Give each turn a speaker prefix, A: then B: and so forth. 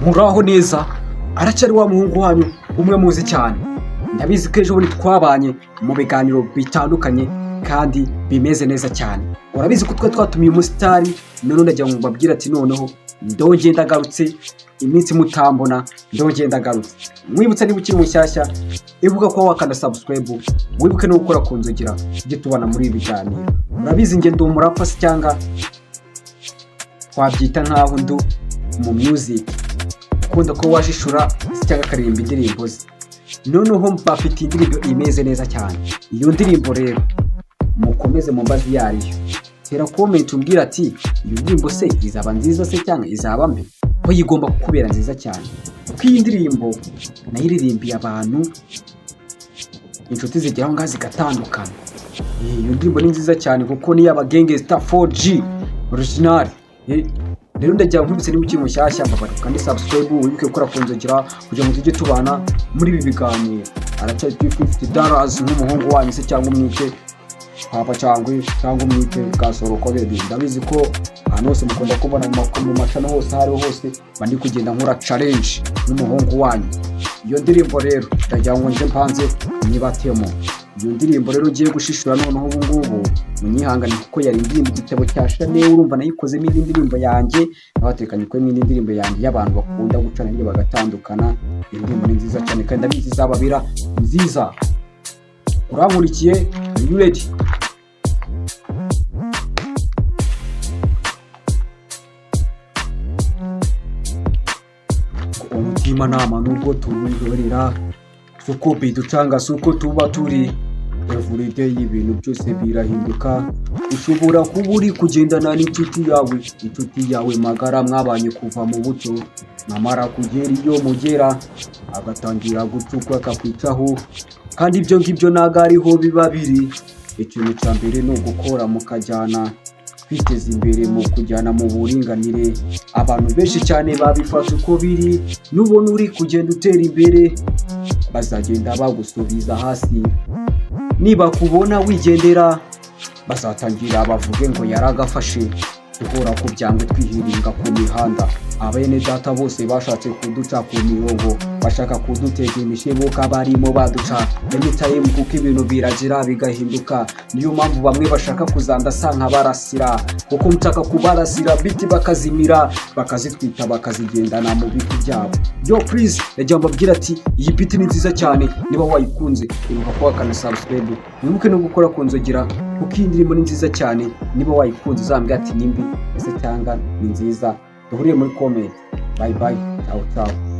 A: Muraho neza, aracyari wa muhungu wanyu umwe muzi cyane. Ndabizi ko ejo bundi twabanye mu biganiro bitandukanye kandi bimeze neza cyane. Urabizi ko twari twatumiye umusitari, none ndagira ngo mbabwire ati noneho ndongeye ndagarutse, iminsi mutambona ndongeye ndagarutse. Mwibutse niba ukiri mushyashya, ibuka kuba wakanda subscribe, wibuke no gukora ku nzogera tujye tubana muri ibi biganiro. Murabizi njye ndi umurapa se cyangwa twabyita nkaho ndu mu music ukunda ko wajishura se cyangwa akaririmba indirimbo ze. Noneho mbafitiye indirimbo imeze neza cyane. Iyo ndirimbo rero mukomeze mumbaze iyo ariyo, tera comment umbwira ati iyo ndirimbo se izaba nziza se cyangwa izaba mbi, ko yigomba kukubera nziza cyane, kuko iyi ndirimbo nayiririmbiye abantu inshuti zigera aho ngaho zigatandukana. Iyo ndirimbo ni nziza cyane kuko ni iy'aba gangster 4G original. Rero ndagira nkwibutse niba ukiri mushyashya, mbabarira kandi subscribe, wibuke gukora ku nzogera kugira ngo tujye tubana muri ibi biganiro. Aracyari $250 nk'umuhungu wanyu se cyangwa umwite Papa cyangwa umwite Gasoro Comedy. Ndabizi ko ahantu hose mukunda kubona mu macano hose aho ariho hose mba ndi kugenda nkora challenge n'umuhungu wanyu. Iyo ndirimbo rero ndagira ngo nze mpanze nyibatemo. Iyo ndirimbo rero ugiye gushishura noneho ubu ngubu munyihangane, kuko yari indirimbo igitabo cya Chanel, urumva nayikozemo indi ndirimbo yanjye, nabatekanye ko indi ndirimbo yanjye y'abantu bakunda gucana hirya bagatandukana. Iyo ndirimbo ni nziza cyane kandi ndabizi izababera nziza. Urankurikiye? Are you ready? Umutimanama nubwo tuwihorera, suko biducanga, suko tuba turi everyday, ibintu byose birahinduka. Ushobora kuba uri kugendana n'inshuti yawe, inshuti yawe magara mwabanye kuva mu buto, mwamara kugera iyo mugera agatangira gucukwa akakwicaho, kandi ibyo ngibyo ntabwo ariho biba biri. Ikintu cya mbere ni ugukora mukajyana kwiteza imbere mu kujyana mu buringanire. Abantu benshi cyane babifata uko biri, nubona uri kugenda utera imbere bazagenda bagusubiza hasi, niba kubona wigendera bazatangira bavuge ngo yaragafashe. Duhora ku byangwe twihiringa ku mihanda, abene data bose bashatse kuduca ku mirongo, bashaka kudutega imishibuka barimo baduca anytime, kuko ibintu biragira bigahinduka. Niyo mpamvu bamwe bashaka kuzandasa nkabarasira, kuko nshaka kubarasira biti bakazimira, bakazitwita bakazigendana mu biti byabo. Yo please, ndagira ngo mbabwire ati iyi biti ni nziza cyane, niba wayikunze ibuka kuba wakanda subscribe, wibuke no gukora ku nzogera, kuko iyi ndirimbo ni nziza cyane. Niba wayikunze uzambwira ati ni mbi ese cyangwa ni nziza, duhuriye muri comment. Bye bye, ciao ciao.